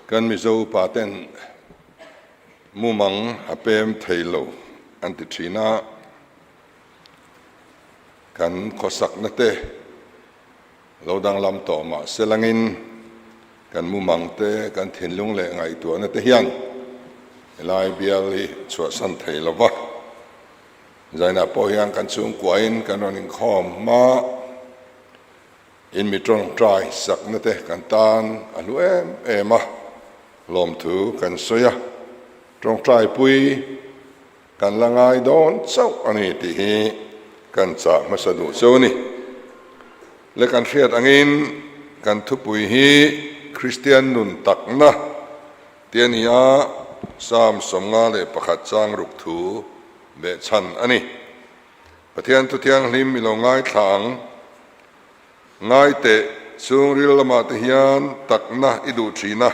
Kan Mizo upa ten mumang a pem thei lo an ti thin a, kan khawsakna te lo danglam tawh mah se langin kan mumang te, kan thinlung leh ngaihtuahna te hian helai bial hi chhuahsan thei lo va. Zainah pawh hian kan chhungkuain kan rawn inkhawm hma in mi tawngtai sakna te kan tan a hlu em em a, lawmthu kan sawi a, tawngtaipui kan la ngai dawn chauh a ni tih hi kan chah hmasa duh cheu a ni. Le kan hriat angin kan thupui hi Kristian nun takna tih a ni a, Psalm 51 chang ruk thu Behchhan a ni. Pathian thu thianghlim i lo ngaithla ang. Ngai teh, chhungril lamah te hian takna i duh thin a,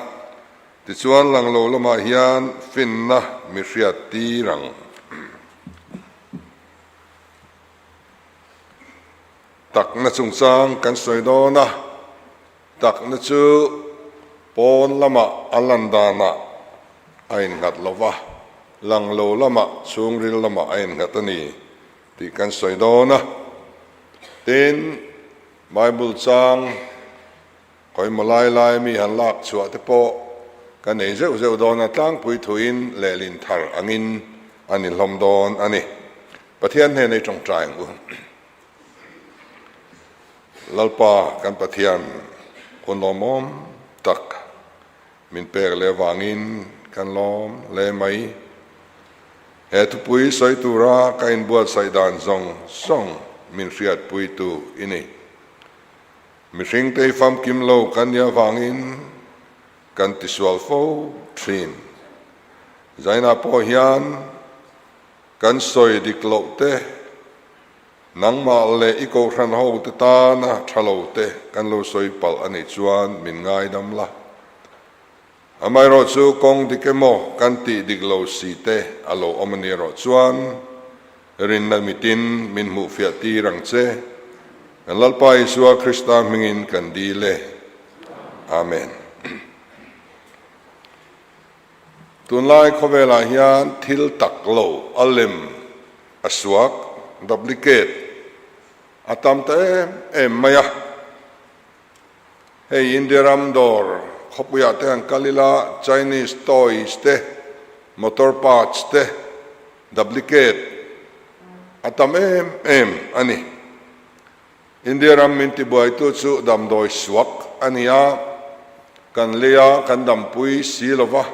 tichuan lang lo lamah hian finna mi hriat tir ang. Takna chungchang kan sawi dawn a, takna chu pawn lamah a lan danah a innghat lo va, lang lo lamah chhungril lamah a innghat a ni tih kan sawi dawn a. Tin, Bible chang khawimaw lai lai mi han lak chhuah te pawh ka nei zeuh zeuh dawn a, tlangpui thuin lehlin thar angin a ni hlawm dawn a ni. Pathian hnenah i tawngtai ang u. Lalpa kan Pathian hun lawmawm tak min pek leh avangin kan lawm hle mai. He thupui sawi tura ka inbuatsaih dan zawng zawng min hriatpuitu i ni. Mihringte hi famkim lo kan nih avangin kan tisual fo thin. Zainah pawh hian Kan sawi dik loh te, nangmah leh i kohhran ho te tana tha lo te kan lo sawi palh a nih chuan min ngaidam la. Amaherawhchu kawng dik emaw kan tih dik lo si te a lo awm a ni erawh chuan rinna mitin min hmuhfiah tir ang che. Kan Lalpa Isua Krista hmingin kan dil e. Amen. Tunlai khawvelah hian thil tak lo a lem, a suak, duplicate, a tam ta em em mai a. Hei India ram dawr khawpuiah te han kal ila Chinese toys te, motor parts te duplicate a tam em em a ni. India ram min tibuaitu chu damdawi suak a ni a, kan lei a kan dampui si lo va,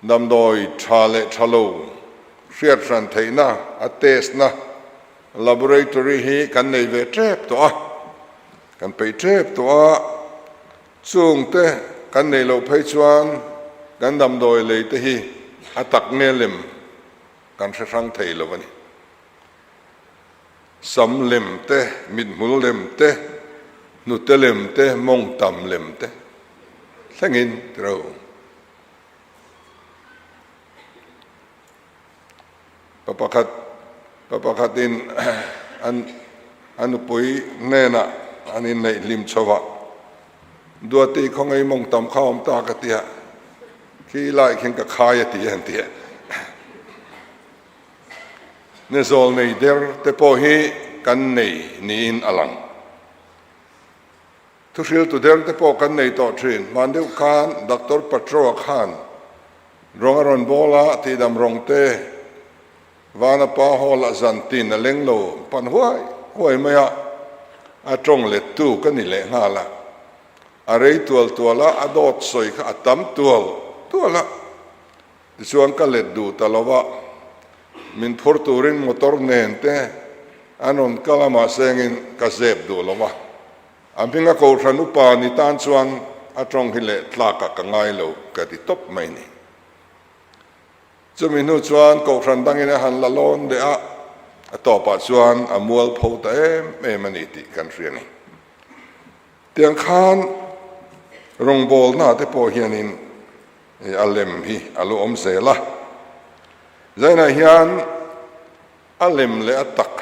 damdawi tha leh tha lo hriat hran theihna a test na laboratory hi kan nei ve tep tawh a, kan peih tep tawh a, chungte kan neih loh phei chuan kan damdawi lei te hi a tak nge lem kan hre hrang thei lo a ni. Sam lem te, mithmul lem te, hnute lem te, mawngtam lem te thlengin ti ro. Pa pakhat, pa pakhatin an a nupui hnenah an inneih hlim chho a, Duati khawngaih mawngtam kha awm ta ka ti a, khi lai khian ka khai a ti a han ti a. Na zawl nei der te pawh hi kan nei niin a lang. Thuhriltu der te pawh kan nei tawh thin. Hman deuh khan Doctor Patroa khan rawng a rawn bawl a, tihdam rawng te Vanapa Hall ah zan tin a leng lo pan huai huai mai a, a tawng lettu ka ni leh nghal a. A rei tual tual a, a dawt sawi kha a tam tual tual a. Tichuan ka let duh ta lo a, min phur turin motor nen te an rawn kal a mahse engin ka zep duh lo a, a hminga kohhran upa ni tan chuan a tawng hi leh tlakah ka ngai lo ka ti tawp mai ni. Chumi hnu chuan kohhran dangin a han la lawn leh a, a tawpah chuan a mual pho ta em em a ni tih kan hria ni. Tiang khan rawngbawlna te pawh hianin Hei a lem hi a lo awm zel a, Zainah hian a lem leh a tak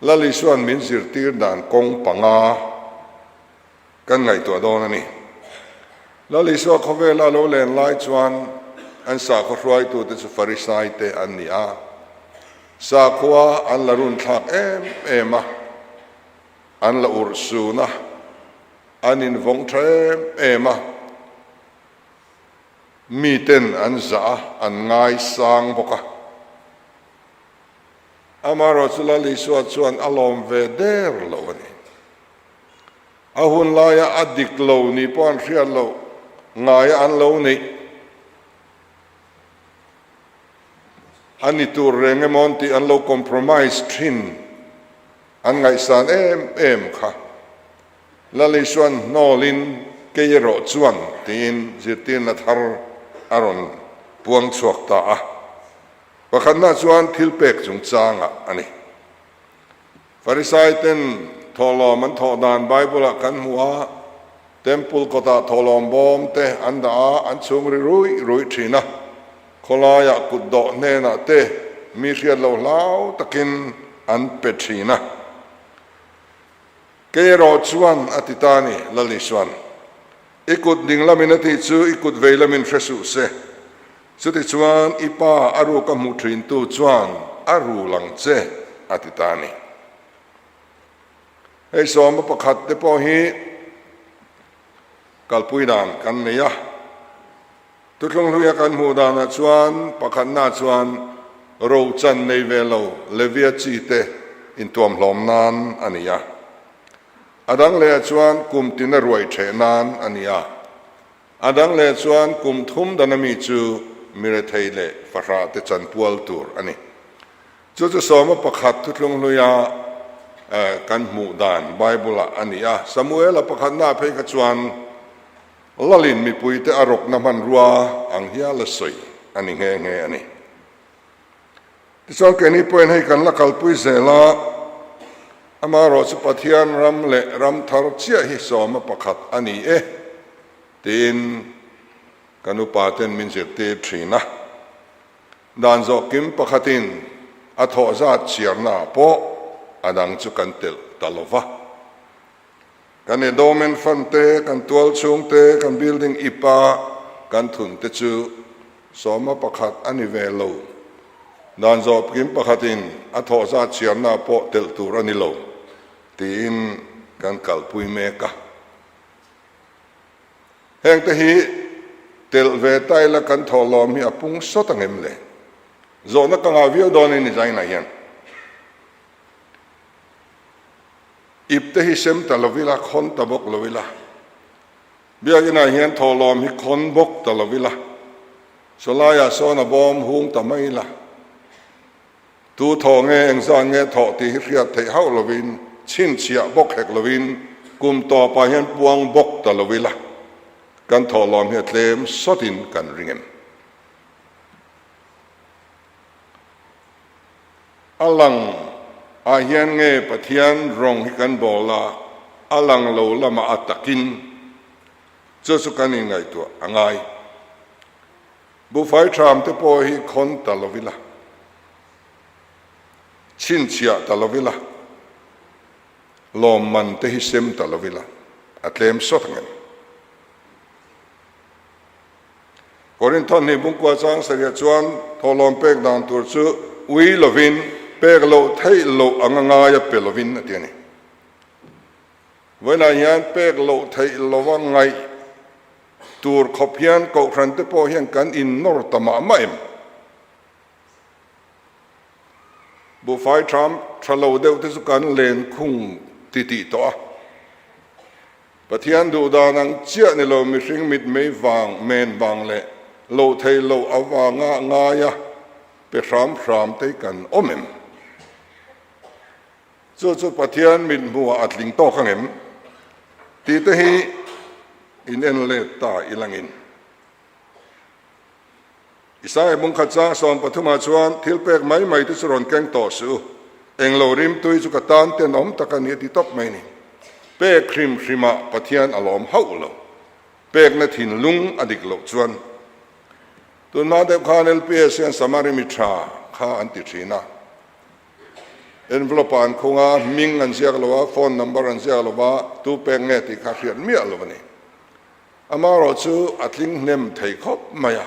Lal Isua'n min zirtir dan kawng panga kan ngaihtuah dawn a ni. Lal Isua khawvela lo len lai chuan an sakhaw hruaitute chu Farisaite an ni a, sakhua an la runthlak em em a, an la urhsun a, an invawng tha em em a, miten an zah a, an ngaisang bawk a. Amaherawhchu Lal Isua chuan a lawm ve der lo a ni. A hun laia a dik lo ni pawh an hriat loh ngaia an lo neih a ni tur reng emaw an tih an lo compromise thin an ngaihsan em em kha. Lal Isua'n hnawlin kei erawh chuan tiin zirtirna thar a rawn puang chhuak ta a. Pakhatna chuan thilpek chungchangah a ni. Farisai ten thawhlawm an thawh dan Bible ah kan hmu a, Temple kawtah thawhlawm bawm te an dah a, an chhung ri ruih ruih thin a, khawlaiah kut dawh hnenah te mi hriat lo hlau takin an pe thin a. Kei erawh chuan a ti ta a ni, Lal Isuan. I kut ding lamin a tih chu i kut vei lamin hre suh se. Chutichuan i pa a ruk a hmuh thintu chuan a rul ang che, a ti ta a ni. Hei sawma pakhat te pawh hi kalpui dan kan nei a. Thuthlung hluia kan hmuh danah chuan pakhatna chuan rochan nei ve lo Levia chi te intuamhlawm nan a ni a. A dang lehah chuan kum tina ruai ṭheh nan a ni a. A dang leh chuan kum thum dana mi chu mirethei leh fahrah te chanpual tur a ni. Chu chu sawma pakhat thuthlung hluia kan hmuh dan Bible-ah a ni a. Samuela pakhatnaah phei kha chuan Lalin mipuite a rawkna hmanrua ang hial a sawi a ni nghe nghe a ni. Tichuan keini pawhin hei kan la kalpui zel a, amaherawhchu Pathian ram leh ram thar chiah hi sawma pakhat a ni e tiin kan upa ten min zirtir thin a. Dan zawh kim pakhatin a thawh zat chhiarnaah pawh a dang chu kan telh ta lo va. Kan endowment fund te, kan tual chhung te, kan building ip a kan thun te chu sawma pakhat a ni ve lo. Dan zawh kim pakhatin a thawh zat chhiarna pawh telh tur a ni lo tiin kan kalpui mek a. Heng te hi telh ve ta ila kan thawhlawm hi a pung sawt ang em le? Zawhna ka ngah viau dawn in design-ah hian. Ip te hi sem ta lo ila, khawn ta bawk lo ila. Biakinah hian thawhlawm hi khawn bawk ta lo ila. Sawlaiah sawn a bawm hung ta mai ila. Tu thawh nge, engzat nge thawh tih hi hriat theih hauh lovin, chhinchhiah bawk hek lovin, kum tawpah hian puang bawk ta lo ila. Kan thawhlawm hi a tlem sawtin kan ring em? A lang ah hian nge Pathian rawng hi kan bawl a, a lang lo lamah a takin chu chu kan inngaihtuah a ngai. Buhfai ṭham te pawh hi khawn ta lo ila, chhinchhiah ta lo ila, lawmman te hi sem ta lo ila, a tlem sawt ang em? Korintho hnih bungkua chang sarih chuan thawhlawm pek dan tur chu ui lovin pek loh theih loh anga ngaia pe lovin a ti a ni. Vawiinah hian pek loh theih lova ngaih tur khawp hian kohhran te pawh hian kan innawr ta mah mah em? Buhfai ṭham ṭha lo deuh te chu kan len khung titih tawh a. Pathian duh dan ang chiah ni lo mihring mitmei vang, men vang leh loh thei loh avanga ngaia pe hram hram te hi kan awm em? Chu chu Pathian mithmuhah a tling tawk ang em? Tih te hi in en let ta ilangin. Isaiah bungkhat chang 13 ah chuan thil pek mai mai te chu rawn keng tawh suh u, englo rimtui chu ka tan tenawm tak a ni a ti tawp mai ni. Pek hrim hrimah Pathian a lawm hauh lo. Pekna thinlung a dik loh chuan. Tunhma deuh khan LPS hian Samari mi tha kha an ti thin a. Envelope ah an khung a, hming an ziak lo a, phone number an ziak lo va, tu pek nge tih kha hriat miah lo a ni. Amaherawhchu a tling hnem thei khawp mai a,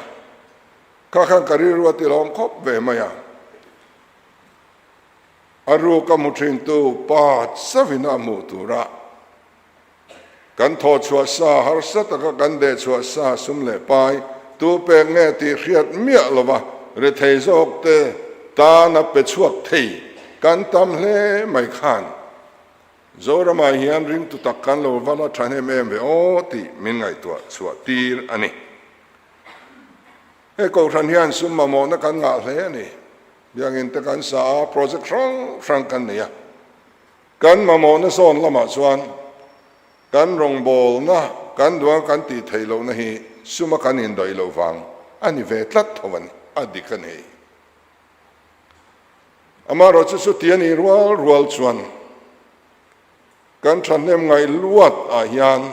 kha khan ka rilru a tilawm khawp ve mai a. A ruk a hmu thintu pa chauhin a hmuh tura kan thawh chhuah sa, harsa taka kan deh chhuah sa sum leh pai tu pek nge tih hriat miah lova rethei zawk te tana pe chhuak thei kan tam hle mai khan Zoramah hian ringtu tak kan lo va la tha hnem em ve aw tih min ngaihtuah chhuah tir a ni. Hei Kohhran hian sum mamawhna kan ngah hle a ni. Biangin te kan sa a, project hrang hrang kan nei a. Kan mamawhna zawn lamah chuan kan rawngbawlna kan duang kan tih theih lohna hi suma kan indaih loh vang a ni ve tlat tho a ni, a dik a ni. Amaherawhchu chuti a nih rual rual chuan kan thahnem ngaih luat ah hian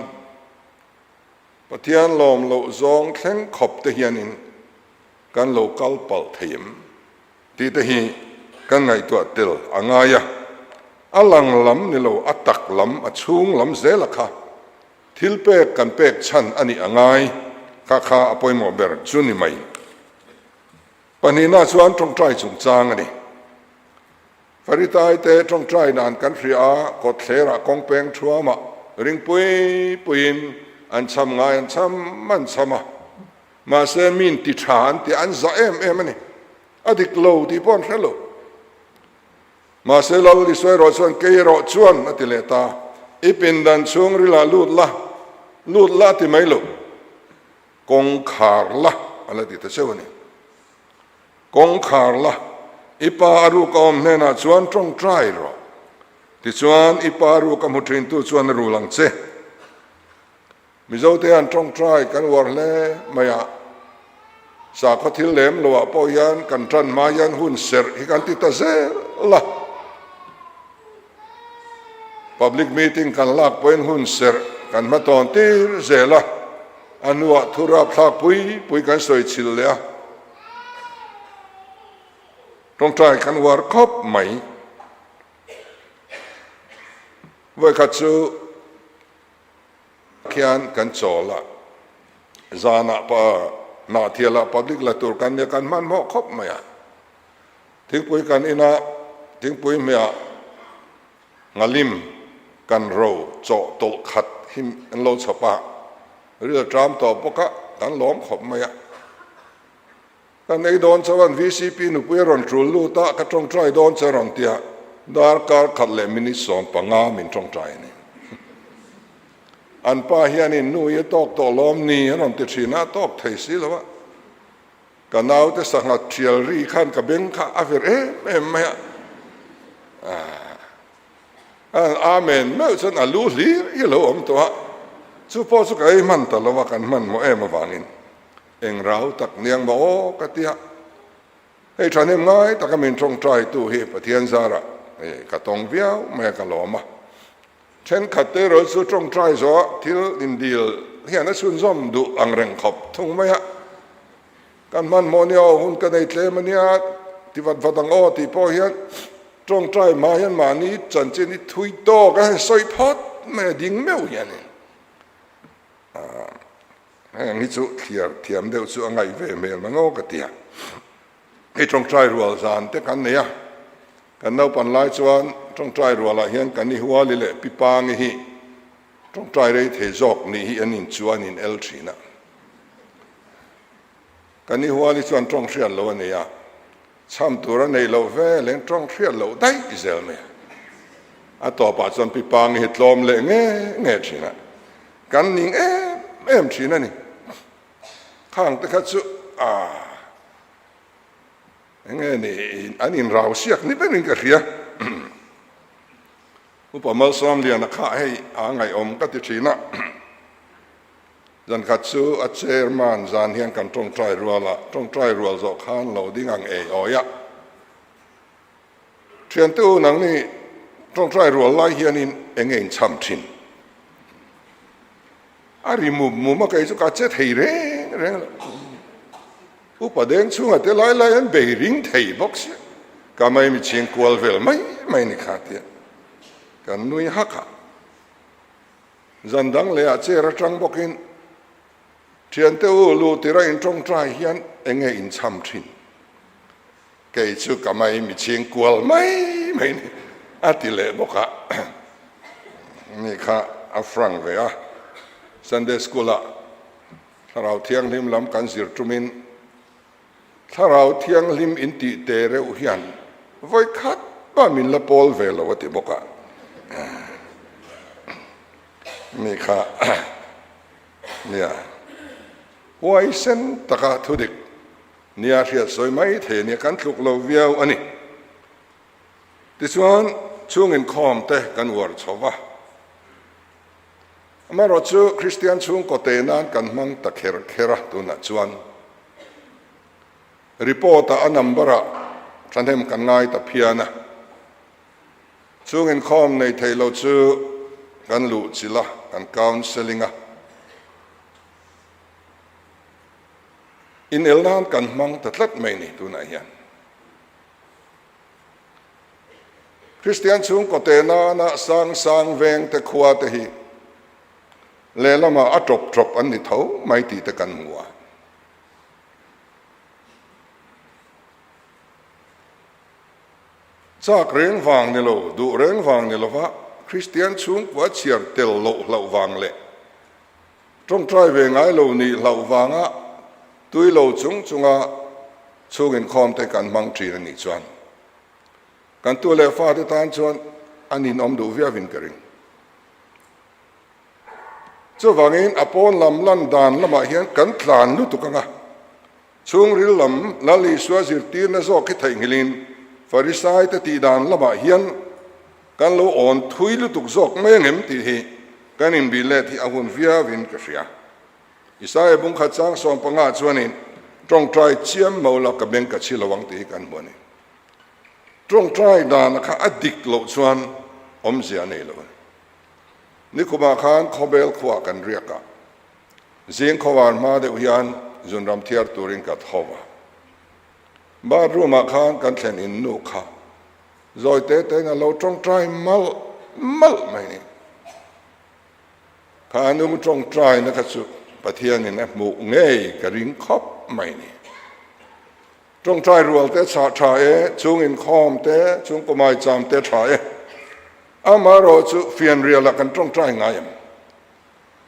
Pathian lawm loh zawng thleng khawp te hianin kan lo kal palh thei em tih te hi kan ngaihtuah tel a ngai a. A lang lam ni lo, a tak lam, a chhung lam zela kha thil pek kan pek chhan a nih a ngai kha kha a pawimawh ber chu ni mai. Pahnihna chuan tawngtai chungchang a ni. Faritaite tawngtai dan kan hria a, kawtthlerah kawng peng thuamah ring pui puiin an cham ngai an cham an cham a. Mahse min ti tha an ti an zah em em a ni. A dik lo tih pawh an hre lo. Mahse Lal Isua erawh chuan kei erawh chuan a ti leh ta, I pindan chhungrilah lut la, lut la a ti mai lo. Kawngkhar la a la ti ta cheu a ni. Kawngkhar la, i pa a ruk a awm hnenah chuan tawngtai rawh. Tichuan, i pa a ruk a hmu thintu chuan a rul ang che. Mizote hian tawngtai kan uar hle mai a, sakhaw thil lem loah pawh hian kan tan hma hian hun serh hi kan ti ta zel a. Public meeting kan lak pawhin hun serh kan hmatawn tir zel a, a hnuah thu rapthlak pui pui kan sawi chhilh leh a, tawngtai kan uar khawp mai. Vawikhat chu khian kan chawl a, zanah pa Nahthialah public la tur kan nia kan hmanhmawh khawp mai a. Thingpui kan ina thingpui hmehah ngalim kan ro chawh tawlh khat hi an lo chhawp a, ril ṭam tawh bawk a, kan lawm khawp mai a. Kan ei dawn chuan vcp nupui a rawn ṭul lut a, ka ṭawngṭai dawn che rawn tia darkar khat leh minute 15 min ṭawngṭai a ni. An pa hianin nu hi a tawk tawh lawm ni a rawn ti ṭhin a, a tawk thei si lo a. Ka naute sangha thial ri khan ka beng kha a vir em em mai a, aah Amen meuh chuan a lu hlir hi a lo awm tawh a, chu pawh chu ka ei hman ta lo a, kan hmanhmawh em avangin eng rau tak niang maw aw ka ti a, hei thahnem ngai taka min tawngtaitu hi Pathian zarah ka tawng viau mai a ka lawm a. Thenkhat te erawh chu tawngtai zawh thil indil hian a chhunzawm duh ang reng khawp thung mai a, kan hmanhmawh nia aw hun ka nei tlem a nia ti vat vat ang aw tih pawh hian tawngtai hma hian mahni chanchin hi thui tawk a sawi phawt mai a ding meuh hianin heng hi chu thliar thiam deuh chu a ngaih ve hmel mang aw ka ti a. Hei tawngtai rual zan te kan nei a, kan naupan lai chuan tawngtai rualah hian kan i huali leh pi pangi hi tawngtai rei thei zawk nih hi an in chuan in el thin a. Kan i huali chuan tawng hriat loh a nei a, chham tur a neih loh vel eng tawng hriat loh daih zel mai a. A tawpah chuan pi pangi hi tlawm leh nge nge thin a, kan ning em em thin a ni. Khang te kha chu aah enge ni an inrau siak ni berin ka hria. Upa Malsawmliana kha hei a ngaihawm ka ti thin a. Zankhat chu a chairman zan hian kan tawngtai rual a, tawngtai rual zawh khan lo ding ang ei awi a. Thiante u nangni tawngtai rual lai hianin enge inchham thin? A ri mum mum a, kei chu ka che thei reng reng lo. Upa deng chhunga te lai lai an bei ring thei bawk sia. Ka mai mi chhing kual vel mai mai ni kha tia kan nui hak a. Zan dang leh ah chair atang bawkin. Thiante u, luh tira in tawngtai hian enge in cham thin? Kei chu ka mai mi chhing kual mai mai ni a ti leh bawk a. Ni kha a frank ve a, Sunday School ah Thlarau Thianghlim lam kan zir tumin Thlarau Thianghlim in tih te reuh hian vawi khat pah min la pawl ve lo a ti bawk a. Mi kha nia huaisen taka thudik nia hriat sawi mai thei a nia kan tluk lo viau a ni. Tichuan chhung inkhawm te kan uar chho va. Amaherawhchu Kristian chhungkaw te nan kan hmang ta kher kher a tunah chuan report ah a number ah thahnem kan ngai ta phian a. Chung inkhawm nei thei lo chu kan luh chilh a, kan counselling a. Inel nan kan hmang ta tlat mai ni tunah hian. Kristian chhungkaw te nana sang sang veng te khua te hi lehlamah a tawp tawp an ni tho mai tih te kan hmu a. Chak reng vang ni lo, duh reng vang ni lova Kristian chhungkua chhiar tel loh hlauh vang leh tawngtai ve ngai lo nih hlauh vanga tui lo chung chunga chhung inkhawm te kan hmang thin a nih chuan kan tu leh fate tan chuan an inawm duh viauin ka ring. Chuvangin a pawn lam lan dan lamah hian kan tlan lutuk anga Chhungril lam Lal Isua zirtirna zawk hi theihnghilhin Farisaite tih dan lamah hian kan lo awn thui lutuk zawk mai angem tih hi kan inbih let hi a hun viauin ka hria. Isaia bungkhat chang 15 chuanin tawngtai chiam mo la ka beng ka chhi lo ang tih hi kan hmu a ni. Tawngtai dana kha a dik loh chuan awmzia a nei lo a ni. Nikumah khan khawbel khuaah kan riak a. Zing khawvar hma deuh hian zunram thiar turin ka tho a. Bathroom ah khan kan thlen in nu kha zawi te te in a lo tawngtai malh malh mai ni. Kha nu tawngtai na kha chu Pathian in a hmuh ngei ka ring khawp mai ni. Tawngtai rual te chhah tha e, chung inkhawm te, chung kumai cham te tha e. Amaherawhchu fianrial ah kan tawngtai ngai em?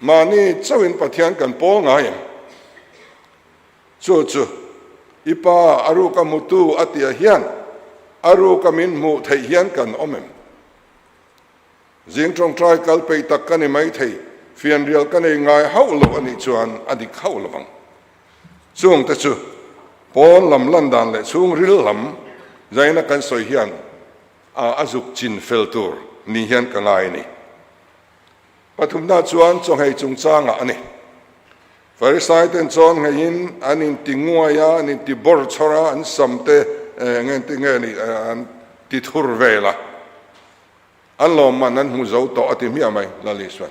Mahni chauhin Pathian kan pawl ngai em? Chu chu i pa a ruka hmutu a tia hian a ruka min hmuh theih hian kan awm em? Zing tawngtai kal peih tak ka ni mai thei, fianrial ka nei ngai hauh lo a nih chuan a dik hauh lo vang. Chungte chu pawn lam lan dan leh chhungril lam zaina kan sawi hian a zuk chin fel tur ni hian ka ngai a ni. Pathumna chuan chawnghei chungchangah a ni. Farisaiten chawngheiin an inti nguai a, an inti bawr chhawr a, an sam te eng eng nge ni an ti thur vel a, an lawmman an hmu zo tawh a ti hmiah mai Lal Isuan.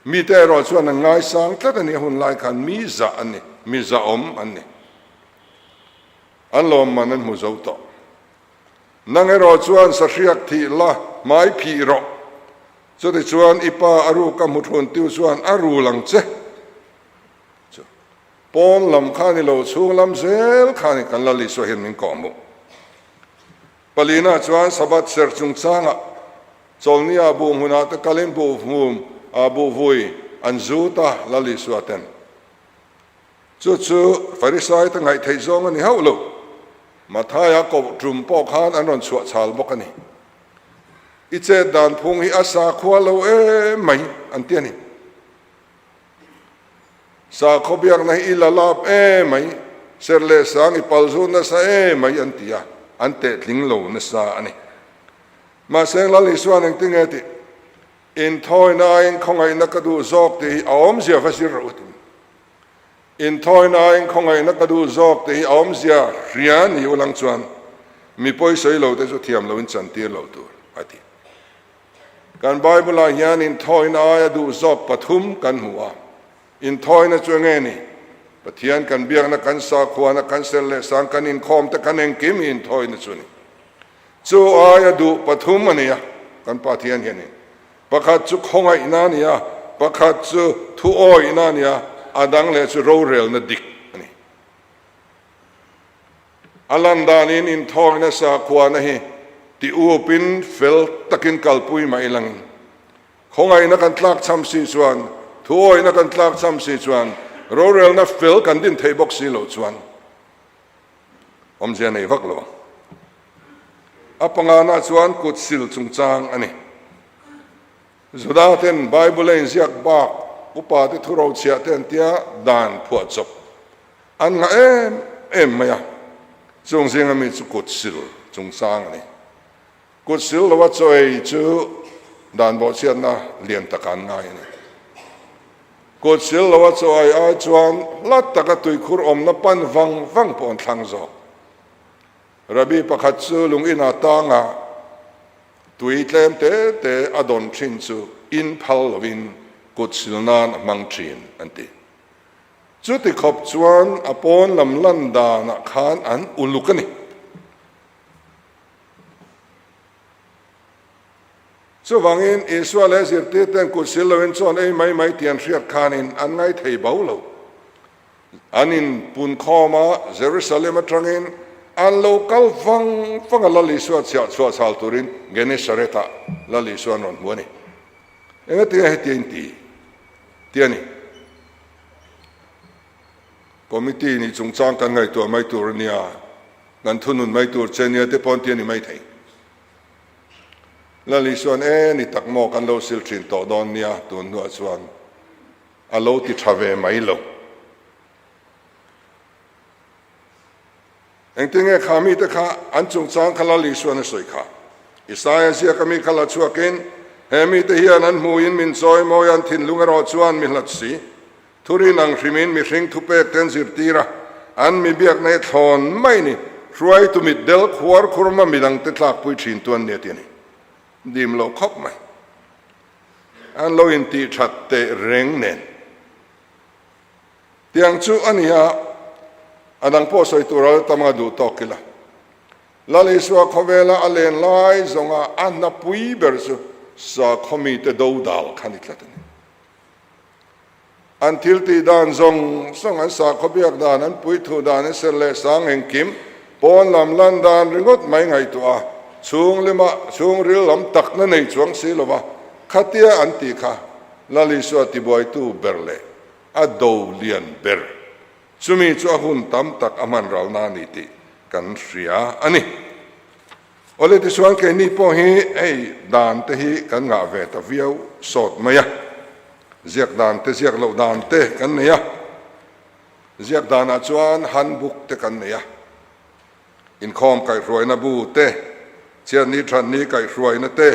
Mite erawh chuan an ngaisang tlat a ni, a hun lai khan mi zah an ni, mi zahawm an ni. An lawmman an hmu zo tawh. Nang erawh chuan sahriak thih la, hmai phih rawh. Chutichuan i pa a ruk a hmu thun tiu chuan a rul ang che. Chu pawn lam kha ni lo, chhung lam zel kha ni kan Lal Isua hian min kawhhmuh. Palina chuan Sabbath serh chungchangah Chawlhnia buh hmunah te kalin buh hmum ah buh vui an zut a, Lal Isua ten. Chu chu Farisai te ngaih theih zawng a ni hauh lo. Mathaia koh tum pawh khan an rawn chhuah chhal bawk a ni. I chet dan phung hi a sakhua lo em mai an ti a ni. Sakhaw biakna hi i la lap em mai, serh leh sang i pal zut nasa em mai an ti a, an tehtling lo nasa a ni. Mahse Lal Isuan engtinge tih? Inthawina aiin khawngaihna ka duh zawk tih hi a awmzia va zir rawh u tin. Inthawina aiin khawngaihna ka duh zawk tih hi a awmzia hria ni u lang chuan mi pawisawi lo te chu thiam loin chantir lo tur a ti. Kan Bible ah hian inthawina aia duh zawk pathum kan hmu a. Inthawina chu enge ni? Pathian kan biakna, kan sakhuana, kan ser leh sang, kan inkhawm te, kan engkim hi inthawina chu a ni. Chu aia duh pathum a ni a, kan Pathian hianin. Pakhat chu khawngaihna a ni a, Pakhat chu thu awihna a ni a, a dang leh chu rorelna dik a ni. A lan danin inthawkna sakhuana hi ti upin fel takin kalpui mai langin khawngaihna kan tlakchham si chuan, thuawihna kan tlakchham si chuan, rorelna fel kan din theih bawk si loh chuan awmzia nei vak lo ang. A pangana chuan kut sil chungchang a ni. Juda ten Bible a inziak bak upa te thurochhiah te an tia dan phuahchawp an ngah em em mai a, chung zinga mi chu kut sil chungchang a ni. Kut sil lova chaw ei chu dan bawhchhiatna lian taka an ngai a ni. Kut sil lova chaw ei ai chuan hla taka tuikhur awmna pan vang vang pawh an thlang zawk. Rabbi pakhat chu lung inah tanga tui tlem te te a dawn thin chu in phal lovin kut sil nan a hmang thin an ti. Chuti khawp chuan a pawn lam lan danah khan an uluk a ni. Chuvangin Isua leh zirtirten kut sil loin chuan ei mai mai tih an hriat khanin an ngai thei bo lo. An inpun khawm a, Jerusalem atangin an lo kal vang vang a, Lal Isua chhiah chhuah chhal turin Genesaret-ah Lal Isua an rawn hmu a ni. Engatinge heti a inti tih a ni. Committee nih chungchang kan ngaihtuah mai tur a nia, kan thunun mai tur che nia te pawh an ti a ni maithei. Lal Isua'n e ni tak maw kan lo sil thin tawh dawn nia tun hnuah chuan a lo ti tha ve mai lo. Engtinge kha mite kha an chungchang kha Lal Isua'n a sawi kha? Isaia ziaka mi kha la chhuakin, He mite hian an hmuin min chawi mawi an thinlung erawh chuan mi hlat si. Thurin ang hrimin mihring thupek te an zirtir a, an mi biakna hi thlawn mai ni. Hruaitu mitdel khuar khurma midangte tlakpui thin tu an ni a ti a ni. Dim lo khawp mai. An lo intih that teh reng nen. Tiang chu a ni a, a dang pawh sawi tur a la tam a duh tawk ila. Lal Isua khawvela a len lai zawnga a hnapui ber chu sakhaw mite dodal kha ni tlat a ni. An thil tih dan zawng zawng, an sakhaw biak dan, an puithu dan, an ser leh sang engkim, pawn lam lan dan ringawt mai ngaihtuah a, chhung lima chhungril lam takna nei chuang si lova khatia an tih kha Lal Isua tibuaitu ber leh a do lian ber. Chumi chu a hun tam tak a hman ralna a ni tih kan hria a ni. Awle tichuan keini pawh hi hei dan te hi kan ngah ve ta viau sawt mai a, ziak dan te ziak loh dan te kan nei a, ziak danah chuan handbook te kan nei a, inkhawm kaihhruaina bu te, chhiatni thatni kaihhruaina te,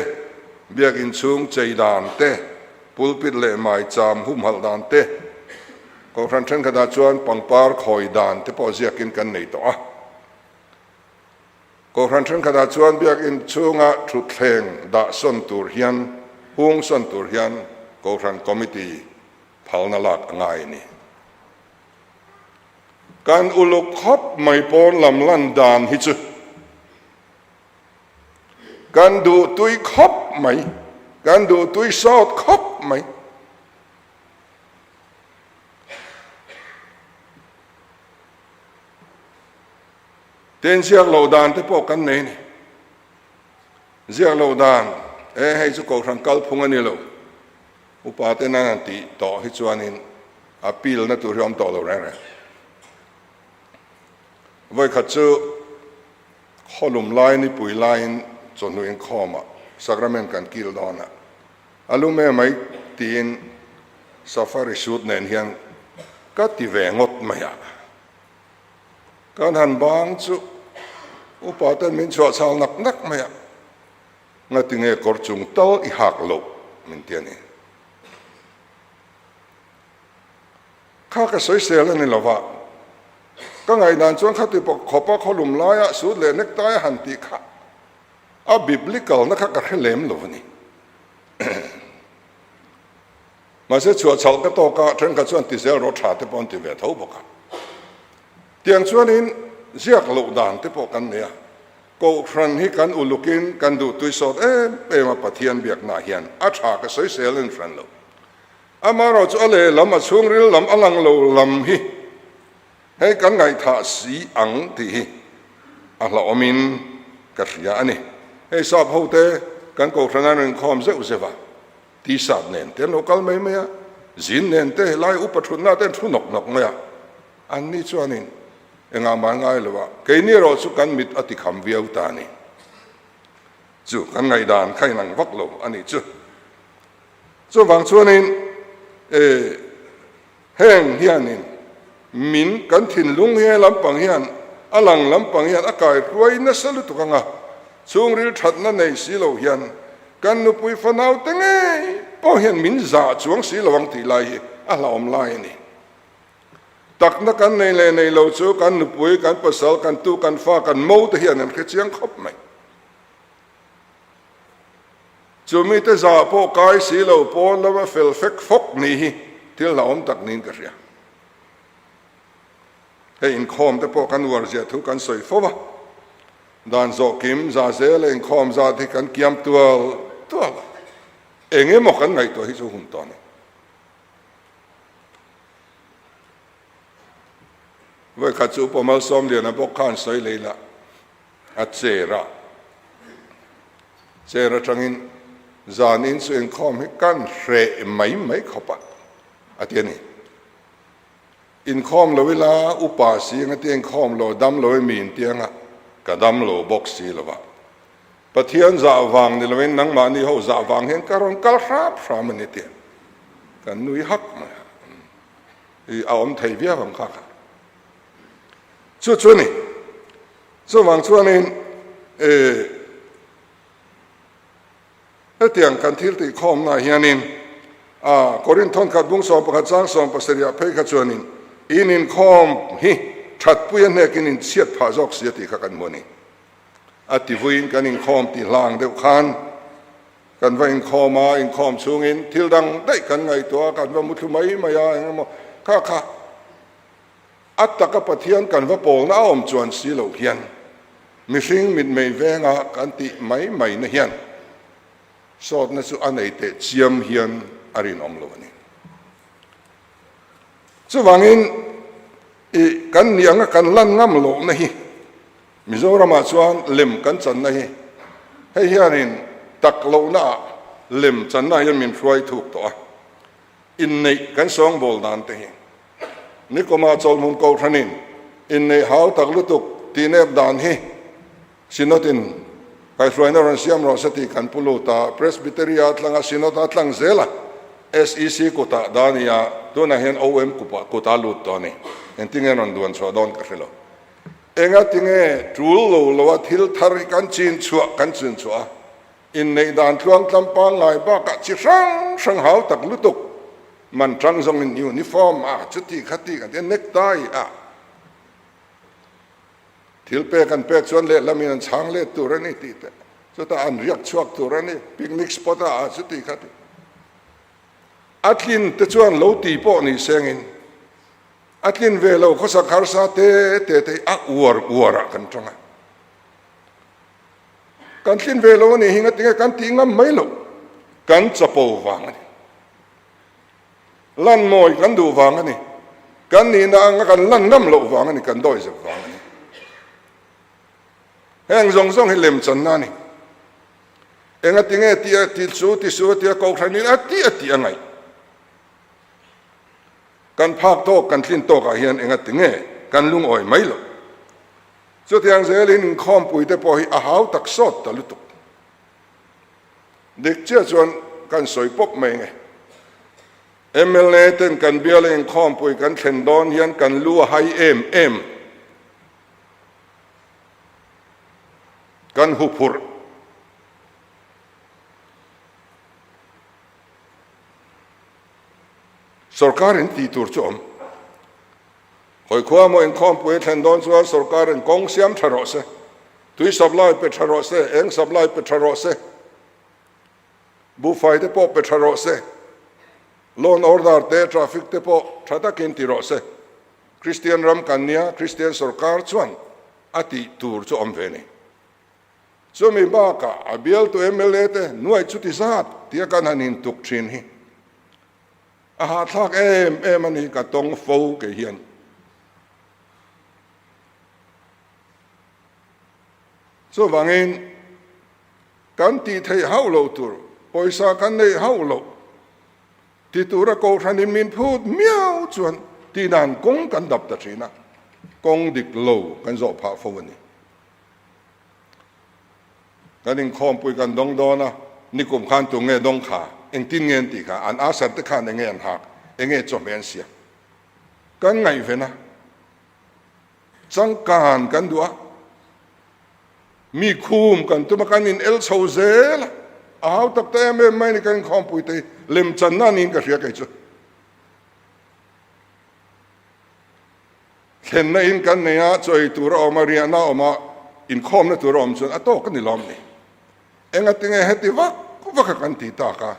biak inchhung chei dan te, pulpit leh maicham humhalh dan te, kohhran thenkhatah chuan pangpar khawi dan te pawh ziakin kan nei tawh a. Kohhran thenkhatah chuan biakinn chhunga thutthleng dah sawn tur hian, hung sawn tur hian Kohhran Committee phalna lak a ngai a ni. Kan uluk khawp mai pawn lam lan dan hi chu kan duhtui khawp mai, kan duhtui sawt khawp mai. Tin, ziak loh dan te pawh kan nei a ni. Ziak loh dan, e hei chu Kohhran kalphung a ni lo, upa ten an han tih tawh hi chuanin appeal na tur hi a awm tawh lo reng reng. Vawikhat chu khawlum lai nipui laiin chawhnu inkhawmah sacrament kan kil dawn a, a lum em mai tiin safari suit nen hian ka ti ve ngawt mai a. Kan han bang chu upa ten min chhuah chhal nak nak mai a, ngatinge kawr chung tal i hak loh min ti a ni. Kha ka sawisel a ni lova, ka ngaihdan chuan khati khawpa khawlum laia sut leh necktie a han tih kha a biblical na kha ka hre lem lo a ni. Mahse chhuah chhalh ka tawk a, thenkhat chuan ti zel rawh tha te pawh an ti ve tho bawk a. Tiang chuanin ziak loh dan te pawh kan nei a, Kohhran hi kan ulukin kan duhtui sawt em em a Pathian biaknaah hian a tha ka sawisel en hran lo. Amaherawh chu a lehlam, a chhungril lam, a lang lo lam hi hei kan ngaihthah si ang tih hi a hlauhawmin ka hria a ni. Hei sap hote kan kohhran an inkhawm zeuh zeuh a, T-shirt nen te an lo kal mai mai a, jean nen te helai upa thutna te an thu nawk nawk mai a, anni chuanin engah mah an ngai lo a, keini erawh chu kan mit a tikham viau ta a ni. Chu kan ngaihdan kha inang vak lo a nih chu. Chuvang chuanin e heng hianin min kan thinlung hi lampang hian a lang lampang hian a kai hruai nasa lutuk anga chhungril thatna nei si lo hian kan nupui fanau te ngei pawh hian min zah chuang si lo ang tih lai hi a hlauhawm lai a ni. Takna kan nei leh nei lo chu kan nupui, kan pasal, kan tu, kan fa, kan mo te hian an hre chiang khawp mai. Chu mite zah pawh kai si lo pawn lama fel fek fawk ni hi thil hlauhawm tak niin ka hria. Hei inkhawm te pawh kan uar zia thu kan sawi fo va, dan zawh kim za zel a inkhawm zat hi kan kiam tual tual a, eng emaw kan ngaihtuah hi chu hun tawh a ni. Vawikhat chu Upa Malsawmliana bawk khan sawi lei la. A chair a, chair atangin zan in chu inkhawm hi kan hreh mai mai khawp a, a ti a ni. Inkhawm lo ila upa si anga tia inkhawm lo dam lo emi in tia anga ka dam lo bawk si lo va. Pathian zah vang ni loin nangmahni ho zah vang hian ka rawn kal hrap hram a ni tia kan nui hak mai a, i a awm thei viau ang kha kha. Chu chu a ni. Chuvang chuanin eh hetiang kan thil tih khawmnaah hianin ah Korinth thawnkhat bung 11 chang 17 ah phei kha chuanin in inkhawm hi thatpui a hnekin in chhiat phah zawk si a tih kha kan hmu a ni. A ti vuiin kan inkhawm tih hlang deuh khan kan va inkhawm a, inkhawm chhungin thil dang daih kan ngaihtuah a, kan va muthlu mai mai a, engemaw kha kha A taka Pathian kan va pawlna a awm chuan si loh hian mihring mitmei venga kan tih mai mai na hian sawtna chu a nei teh chiam hian a rinawm lo a ni. Chuvangin i kan nih anga kan lan ngam lohna hi Mizoramah chuan lem kan channa hi hei hianin tak lohnaah lem channa hian min hruai thuk tawh a. Inneih kan sawngbawl dan te hi Nikawma Chawlhmun Kohhranin inneih hau tak lutuk tihnep dan hi Synod-in kaihhruaina rawn siam rawh se tih kan pu lut a, Presbytery-a tlanga Synod-a tlang zel a, SEC kutah dah a ni a, tunah hian OM kutah lut tawh a ni. Engtinge rawn duan chhuah dawn ka hre lo. Engatinge tul lo loa thil thar hi kan chin chhuah kan chin chhuah a? Inneih dan tluangtlam pangngai bakah chi hrang hrang hau tak lutuk man tang zawngin uniform a chuti khati kan tia necktie a thil pek an pek chuan lehlamin an chhang let tur a ni tih te chutah an riak chhuak tur a ni picnic spot a chuti khati a tlin te chuan lo ti pawh ni sengin a tlin ve lo khawsak harsa te te te a uar uar ah kan tang a. Kan tlin ve lo a nih hi ngatinge kan tih ngam mai lo, kan chapo vang a ni. Lan mawi kan duh vang a ni. Kan nihna anga kan lan ngam loh vang a ni, kan dawi zep vang a ni. Heng zawng zawng hi lemchanna a ni. Engatinge tih a ti chu ti su a tia kohhranin a tih a tih a ngaih. Kan phak tawk kan tlin tawkah hian engatinge kan lungawi mai lo. Chutiang zelin inkhawmpui te pawh hi a hau tak sawt ta lutuk. Dik chiah chuan kan sawi pawp mai nge. Mla ten kan biala inkhawmpui kan thlen dawn hian kan lu a hai em em. Kan huphurh. Sorkar in tih tur chu awm. Hawi khua maw inkhawmpui a thlen dawn chuan sorkarin kawng siam tha rawh se, tui supply pe tha rawh se, eng supply pe tha rawh se, buhfai te pawh pe tha rawh se, law and order te, traffic te pawh tha takin ti rawh se. Kristian ram kan nia, Kristian sorkar chuan a tih tur chu awm ve ni. Chumi bakah a bialtu mla te nuai chuti zat tia kan han intuk thin hi. A hahthlak em em a ni, ka tawng fo kei hian. Chuvangin kan tih theih hauh loh tur, pawisa kan neih hauh loh ti tura kohhranin min phut miau chuan tih dan kawng kan dap ta thin a, kawng dik lo kan zawh phah fo a ni. Kan inkhawmpui kan dawng dawn a, nikum khan tu nge dawng kha, engtin nge an tih kha, an asar te khan enge an hak, enge chawhmeh an siam. Kan ngaihven a, changkan kan duh a, mi khum kan tum a, kan in el chho zel a, a hau tak ta em em mai ni kan inkhawmpui te hi lemchanna a niin ka hria kei chu. Thlenna in kan nei a, chaw ei tur a awm a, riahna a awm a, inkhawmna tur a awm chuan a tawk a ni lawm ni. Engatinge heti vak vak a kan ti tak a?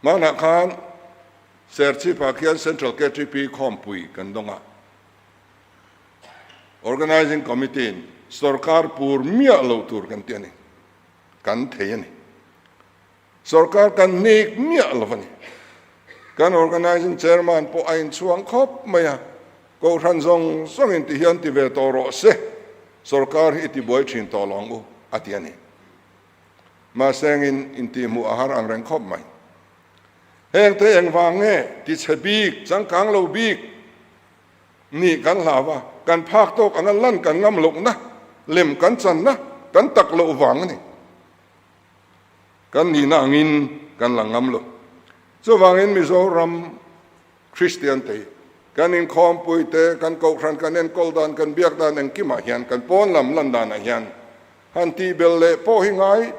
Hmanah khan Serchhip-ah khian Central KTP khawmpui kan dawng a, Organising Committee-in sorkar pur miah lo tur kan ti a ni, kan thei a ni. Sorkar kan hnik miah lo a ni. Kan Organising Chairman pawh a inchhuang khawp mai a, Kohhran zawng zawngin ti hian ti ve tawh rawh se, sorkar hi i ti buai thin tawh lo ang u, a ti a ni. Mahsengin intihhmuh a har ang reng khawp mai. Hengte engvang nge ti chhe bik, changkang lo bik nih kan hlau a, kan phak tawk anga lan kan ngam lohna, lem kan channa kan tak loh vang a ni. Kan nihna angin kan la ngam lo. Chuvangin Mizoram Kristian te hi kan inkhawmpui te, kan kohhran, kan enkawl dan, kan biak dan engkimah hian, kan pawn lam lan danah hian han tihbel leh pawh hi ngai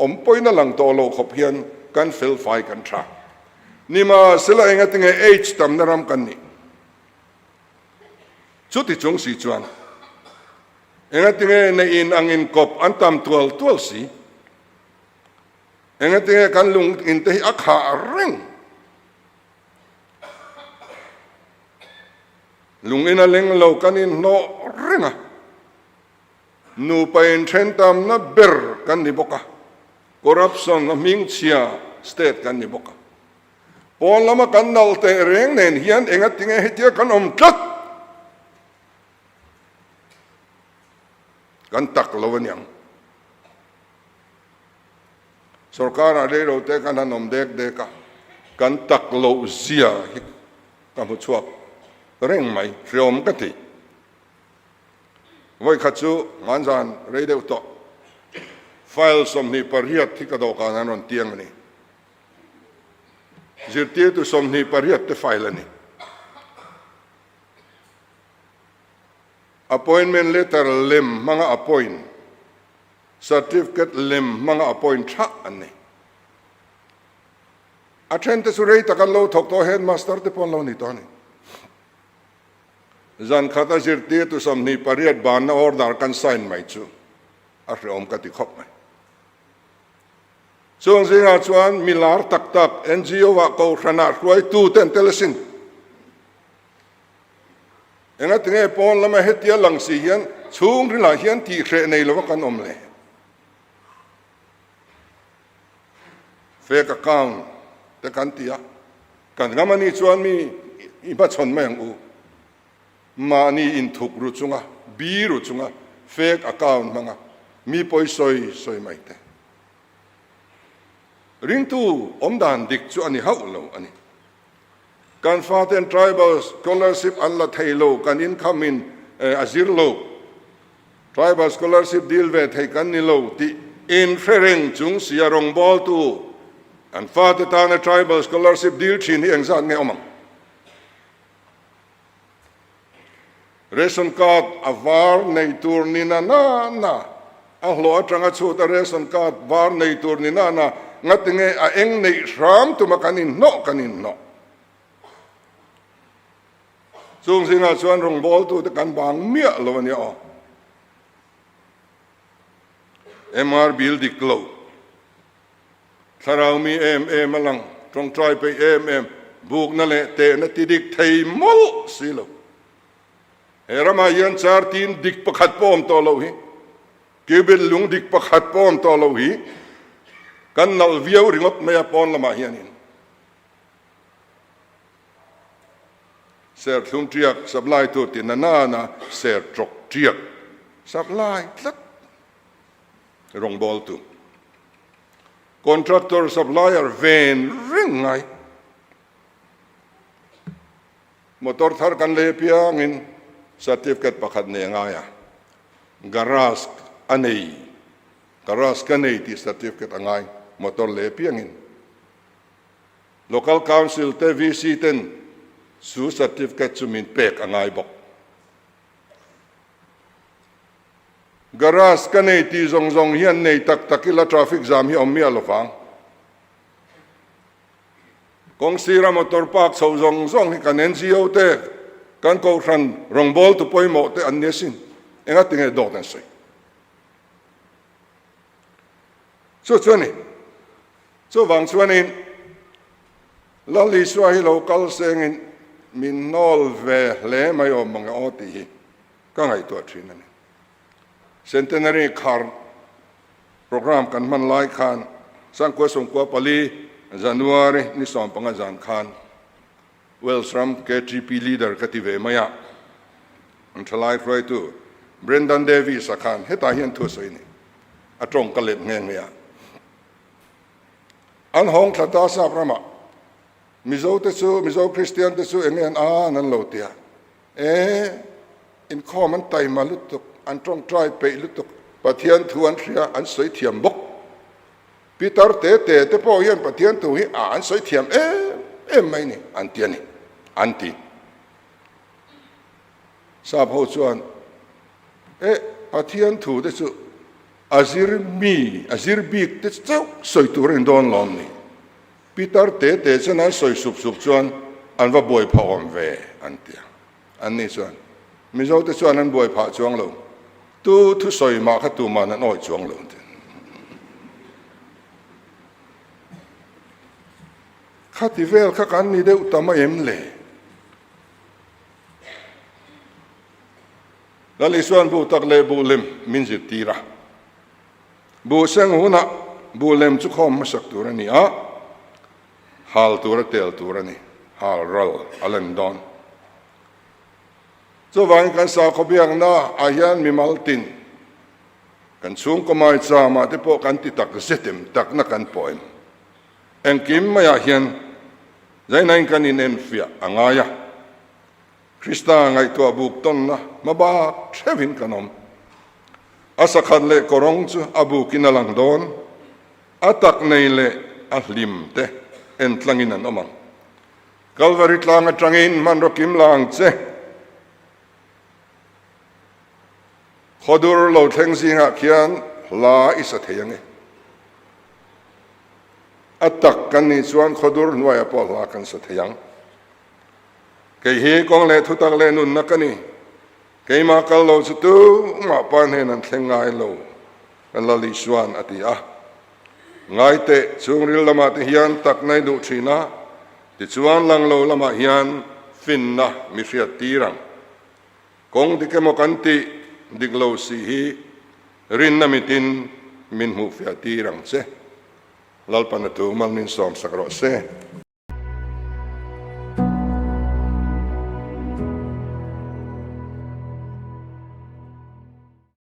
awm pawhin a lang tawh lo khawp hian kan fel fai kan tha. Nimahsela engatinge AIDS tamna ram kan nih? Chuti chung si chuan Engatinge nei in ang in kawp an tam tual tual si? Engatinge kan lung in te hi a khah reng? Lung in a leng lo kan in hnawh reng a, nupa in then tamna ber kan ni bawk a, corruption a hmingchhia state kan ni bawk a. Pawn lama kan nalh teh reng nen hian engatinge hetia kan awm tlat? Kan tak lo aniang. Sorkar ah reilo te kan han awm dek dek a, kan tak loh zia hi ka hmu chhuak reng mai, hreawm ka ti. Vawikhat chu hmanzan rei deuh tawh file 28 hi ka dawhkan an rawn tiang a ni. Zirtirtu 28 te file a ni. Appointment letter lem hmanga appoint, certificate lem hmanga appoint tha an ni. A then te chu rei tak an lo thawk tawh, headmaster te pawh an lo ni tawh a ni. Zan khat a zirtirtu 28 banna order kan sign mai chu a hreawm ka ti khawp mai. Chung zingah chuan mi lar tak tak NGO-ah kohhranah hruaitu te an tel asin. Engatinge pawn lama hetia lang si hian chhungrilah hian tihhreh nei lova kan awm le? Fake account te kan ti a, kan ngam a nih chuan mi i hmachhawn mai ang u. Mahni inthuk ru chunga, bi ru chunga fake account hmanga mi pawi sawi sawi mai te. Ringtu awmdan dik chu a ni hauh lo a ni. Kan faten tribal scholarship an la thei lo, kan income in a zir lo, tribal scholarship deal ve thei kan ni lo tih inhre reng chung sia rawngbawltu kan fate tana tribal scholarship deal thin hi engzat nge awm ang? Ration card a var nei tur ni na na na, a hlawh atanga chhut a ration card var nei tur ni na na, ngatinge a eng neih hram tuma kan inhnawh kan inhnawh. Chung zingah chuan rawngbawltute kan bang miah lo a nia aw. MR bill dik lo. Thlarau mi em em a lang, tawngtai peih em em, bukna leh tehna ti dik thei mawlh si lo. He ramah hian char tin dik pakhat pawh awm tawh loh hi, cubit lung dik pakhat pawh awm tawh loh hi. Kan nalh viau ringawt mai a pawn lamah hianin. Serthlum ṭiak supply tur ti na nana ser ṭawk ṭiak supply tlat rawngbawltu. Contractor supplier ven reng ngai. Motor thar kan lei apiangin certificate pakhat nei a ngai a, garage a nei, garage ka nei tih certificate a ngai motor lei apiangin. Local Council te VC ten chu certificate chu min pek a ngai bawk. Garage ka nei tih zawng zawng hian nei tak tak ila traffic jam hi a awm miah lo vang. Kawng sira motor park chho zawng zawng hi kan NGO te, kan kohhran rawngbawltu pawimawh te an ni asin. Engati nge dawt an sawi? Chu chu a ni. Chuvang chuanin Lal Isua hi lo kal sengin min hnawl ve hle mai awm ang e aw tih hi ka ngaihtuah thin a ni. Centenary khar programme kan hman lai khan Sangkua Sawmkua pali January ni 15 zan khan Wales ram KTP leader ka ti ve mai a, an thalai hruaitu Brendan Davies-a khan hetah hian thu a sawi a ni. A tawng ka let nghe nghe a. An hawng thla ta sap ramah Mizo te chu, Mizo Kristian te chu enge an an an lo tia. E, inkhawm an taima lutuk, an tawngtai peih lutuk, Pathian thu an hria, an sawi thiam bawk. Pitar te te te pawh hian Pathian thu hi a an sawi thiam em em mai ni, an ti a ni, an ti. Sap ho chuan, E, Pathian thu te chu A zir mi, a zir bik te chauh sawi tur a ni dawn lawm ni? Pitar te te chuan an sawi sup sup chuan an va buai phah awm ve an ti a. An ni chuan Mizo te chuan an buai phah chuang lo, tu thusawi mah kha tuman an awih chuang lo an ti. Khati vel kha kan ni deuh ta mai em le? Lal Isua'n buh tak leh buh lem min zirtir a. Buh seng hunah buh lem chu khawm hmasak tur a ni a, hal tur a tel tur a ni, hal ral a lem dawn. Chuvangin kan sakhaw biakna ah hian mimal tin, kan chhungkaw maicham ah te pawh kan ti tak zet em, takna kan pawh em? Engkim maiah hian zainain kan inenfiah a ngai a. Krista ngaihtuah buk tawnna hmabak theuhin kan awm. A sakhat leh kawrawng chu a bukin a lang dawn, a tak nei leh a hlim te en tlangin an awm ang. Kalvari tlang atangin hmanraw kim la ang che. Khawdur lo thleng zingah khian hla i sa thei ang e. A tak kan nih chuan khawdur hnuaiah pawh hla kan sa thei ang. Kei hi kawng leh thutak leh nunna ka ni. Keimah kal lo chu tumah Pa hnen an thleng ngai lo, kan Lal Isua'n a ti a. Ngaiteh, chhungril lamah te hian takna i duh thin a, tichuan lang lo lamah hian finna mi hriat tir ang. Kawng dik emaw kan tih dik lo si hi rinna mitin min hmuhfiah tir ang che. Lalpan a tu mal min sawmsak rawh se.